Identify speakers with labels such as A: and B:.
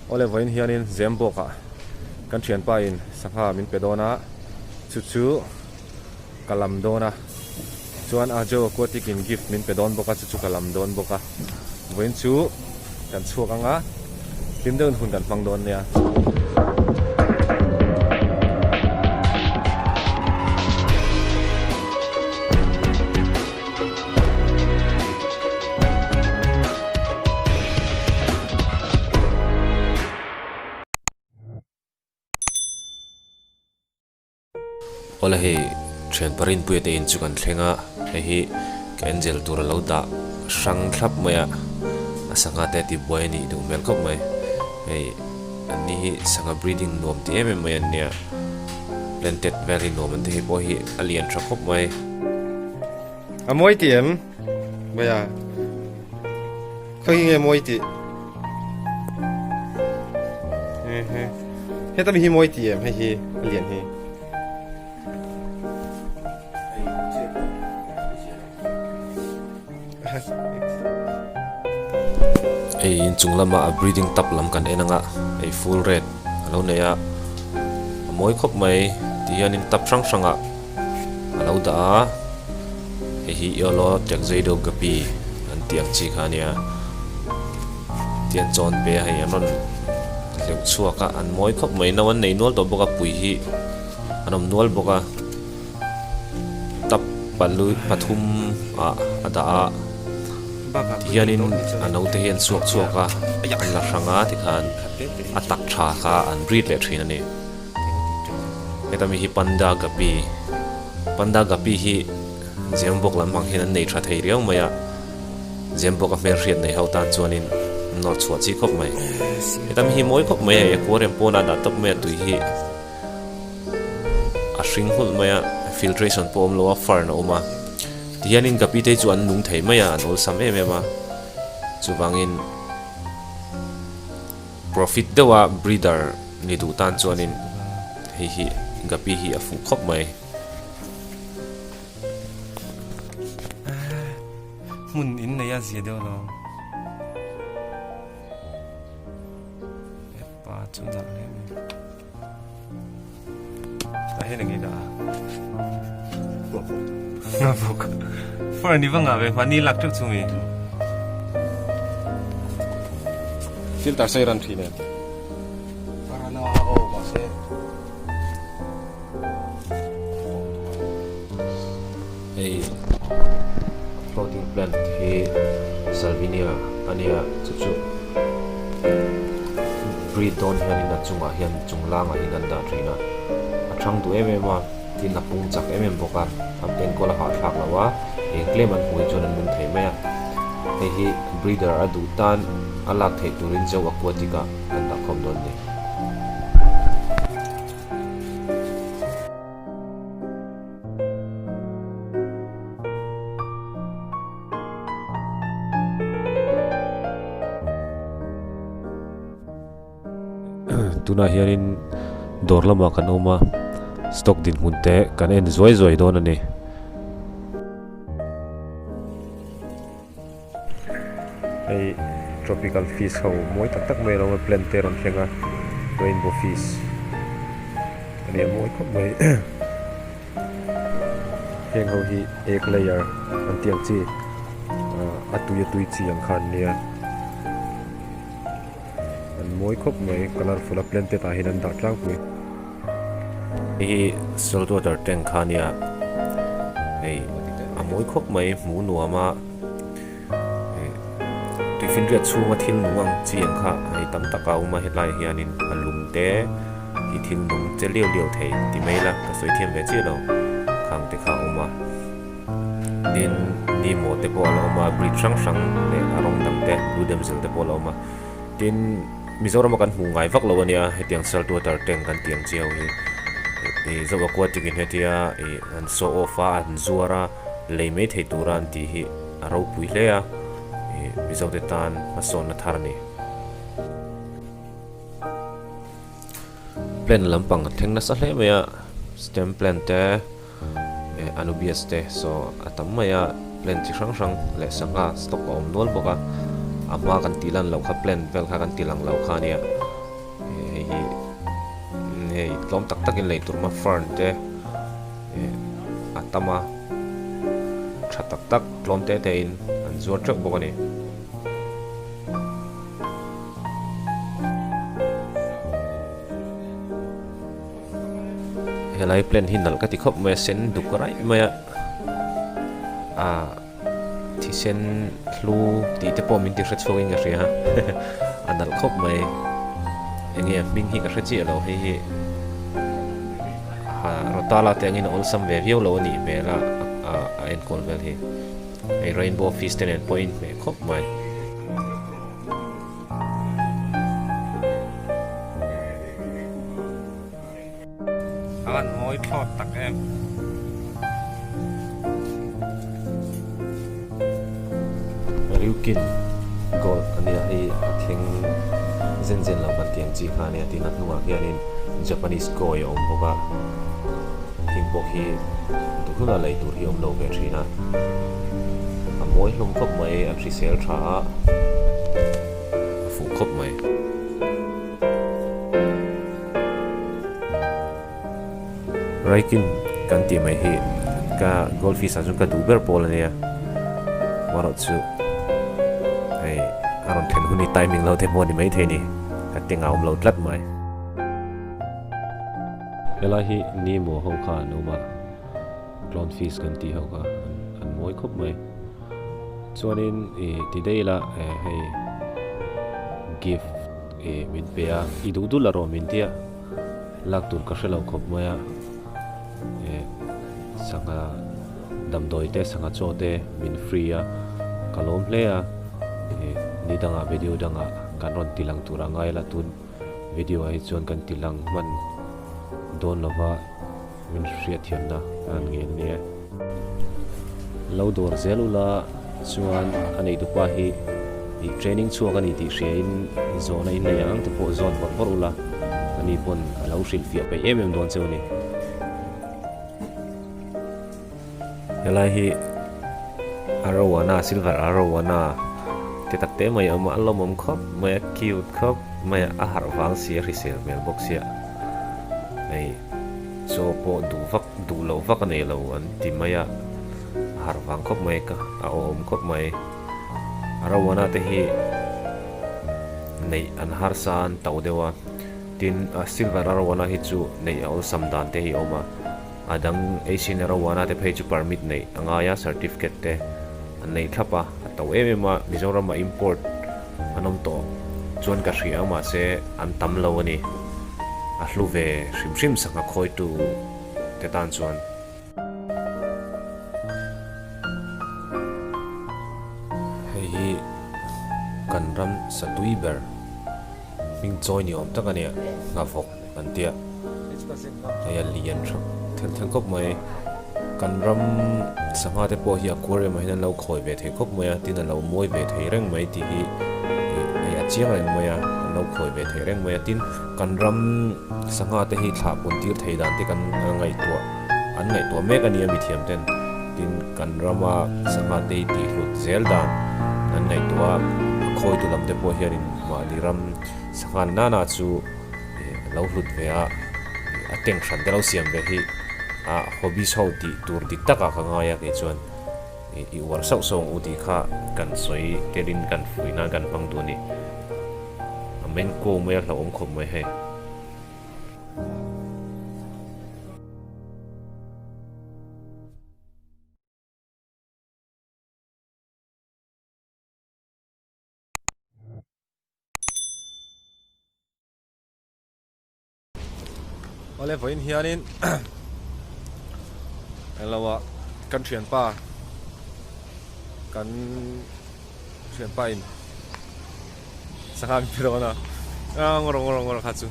A: Awle vawiin hianin Zembawk ah kan thianpa in sangha min pe dawn a, chu chu ka lam dawn a, chuan Ajo Aquatic in gift min pe dawn bawk a, chu chu ka lam dawn bawk a, vawiin chu kan chhuak ang a, hlim deuhin hun kan hmang dawn nia.
B: Awle hei thian parinpuia te in chu kan thleng a hei hi ka angel tur a lo dah hrang thlap mai a a sangha te a tibuai a nih duh hmel khawp mai hei an ni hi sangha breeding nuam ti em em mai an nia planted vel hi nuam an ti hei pawh hi a lian tha khawp mai.
A: A mawi tih em? Baya. Khawi nge mawi tih? Heta mi hi mawi tih em? Hei hi a lian hi.
B: Hei inchung lama a breeding tap lam kan en anga hei full red a lo nei a a mawi khawp mai ti hianin tap hrang hrangah a lo dah a hei hi yellow tuxedo guppy an tih ang chi kha a nia tian chawn pe a hei an rawn hleuh chhuak a an mawi khawp mai no an nei nual tawh bawk a pui hi an awm nual bawk a. Tap palu pathum ah a dah a tihianin a naute hi an chhuak chhuak a an la hrang a tikhan a tak tha kha an breed leh thin a ni heta mi hi panda guppy panda guppy hi zembawk lam ang hian an nei tha thei riau mai a zembawk a hmelhriat nei ho tan chuanin nawr chhuah chi khawp mai heta mi hi mawi khawp mai a hei aquarium pawnah a dah tawp mai a tui hi. A hring hulh mai a, filtration pawh a awm lo a, fern a awm a. Tihianin ka pi te chu an nung thei mai a, an awlsam em em a. Chuvangin profit deuha breeder ni duh tan chuanin hei hi gapi hi a fuh khawp mai.
A: Hmun in nei a zia deuh lo. Pa chu nalh hle mai. A hen ang ina. Nga bawk. Far ni va nga ve hmani lak teuh chu mi. Filter sei ran thin e.
C: Parana o ma se.
B: Hei floating plant hi salvinia ania chu chu breed dawn hianin a chungah hian chung langah hian an dah thin a a thang duh em em a tin a pung chak em em bawk a an enkawl a hahthlak loh a eng tlem an hmuh hi chuan an nung thei mai a hei hi breeder a duh tan a lak theih turin zo aquatic ah kan dah khawm dawn a ni. Tunah hianin dawr lamah kan awm a stock dinhmun te kan en zuai zuai dawn a ni.
A: Hei tropical fish ho mawi tak tak mai a lo awm a plant te a rawn thleng a rainbow fish a nia mawi khawp mai heng ho hi egg layer an tih ang chi a tui a tui chi ang kha an nia an mawi khawp mai colourful a plant te tah hian an dah tlangpui.
B: Hei hi salt water tank kha a nia hei a mawi khawp mai hmuh nuam a tuifinriat chhunga thil nung ang chi ang kha hei tam tak a awm a hetlai ah hianin a lung te hi thil nung che liau liau thei ti mai ila ka sawi thiam ve chiah lo khang te kha a awm a tin nemo te pawh a lo awm a breed hrang hrang leh a rawng dang te blue damsel te pawh a lo awm a tin. Mizoram a kan hmuh ngai vak lo a nia hetiang salt water tank kan tih ang chi ho hi ih zo aquatic in hetia ih an show off a an zuar a lei mai thei tura an tih hi a ropui hle a ih Mizo te tan hmasawnna thar a ni. Plant lampang a thleng nasa hle mai a stem plant te eh anubias te saw a tam mai a plant chi hrang hrang leh sangha stock a awm nual bawk a a hma kan tih lan loh kha plant vel kha kan ti lang lo kha ania. Hei tlawm tak takin lei tur awm a fern te eh a tam a tha tak tak tlawm te te in an zuar teuh bawk a ni. Helai plant hi nalh ka ti khawp mai a sen duk raih mai a ah thisen hlu tih te pawh min ti hre chhuak in ka hria a nalh khawp mai eng nge a hming hi ka hre chiah lo hei hi ha rotala te angin a awlsam ve viau lo a nih hmel a a enkawl vel hi hei rainbow fish te nen pawh a inhmeh khawp mai.
C: A van mawi thlawt tak em.
B: Ryukin gold a nia hei a thleng zen zen lo kan tih ang chi kha a nia tin a hnungah hianin Japanese koi a awm bawk a heng pawh khi duhhuna lei tur hi a awm lo ve thin a a mawi hlawm khawp mai an hrisel tha a a fuh khawp mai. Raikin kan tih mai hi ka goldfish ah chuan ka duh ber pawl a nia marawh chu hei a rawn thlen hun hi timing lo te pawh a ni maithei a ni ka tengah a awm lo tlat mai. Helai hi Nemo ho kha an awm a clownfish kan tih ho kha an mawi khawp mai chuanin ih ti daih ila hei gift ih min pe a i duh duh la rawh min tia. Lak tur ka hre lo khawp mai a, eh sangha damdawi te sangha chaw te min free a, ka lawm hle a, eh ni dangah video dangah kan rawn ti lang tur a ngai la tun video ah hi chuan kan ti lang hman dawn lova min hriatthiamna an ngen a nia. Lo dawr zel ula chuan a neitupa hi ih training chhuak a ni tih hria in zawhna in nei ang ang te pawh zawn vawrh vawrh ula ani pawn a lo hrilh fiah peih em em dawn cheu a ni. Helai hi arowana silver arowana te tak te mai a awm a a lawmawm khawp mai a cute khawp mai a a harh vang si a hrisel hmel bawk sia hei. Chaw pawh duh vak duh loh vak a nei lo an ti mai a, a harh vang khawp mai ka a awhawm khawp mai. A rowana te hi neih an harsa an to deuh a, tin a silver a rowana hi chu neih a awlsam dan te hi a awm a, a dang Asian a rowana te phei chu permit neih a ngai a, certificate te an nei thlap a, a to em em a, Mizoram a import an awm tawh chuan ka hria mahse an tam lo a ni. A hlu ve hrim hrim sangha khawitu te tan chuan. Hei hi kan ram satui ber hming chawi ni awm tak a nia, nghavawk an tia. Hei a lian tha thelh thelh khawp mai. Kan ram sangha te pawh hi aquarium ah hian an lo khawi ve thei khawp mai a, tin a lo mawi ve thei reng mai tih hi hei a chiang reng mai a, an lo khawi ve thei reng mai a. Tin, kan ram sangha te hi thlah pun tir thei dan te kan ngaihtuah an ngaihtuah mek a nia mithiam ten. Tin, kan rama sangha te hi tih hlut zel dan an ngaihtuah a, a khawitu lam te pawh hianin mahni ram sangha nana chu lo hlut ve a, a tank hran te lo siam ve hi a hobbies ho tih tur dik takah ka ngai a kei chuan i uar sauh sauh ang u tih kha kan sawi telin kan fui nan kan hmang duh a ni. A men ko mai a hlauhawm khawp mai hei.
A: Awle vawiin hianin englo ah kan thianpa kan thianpa in sangha min pe dawn a ngawr ngawr ngawr kha chu.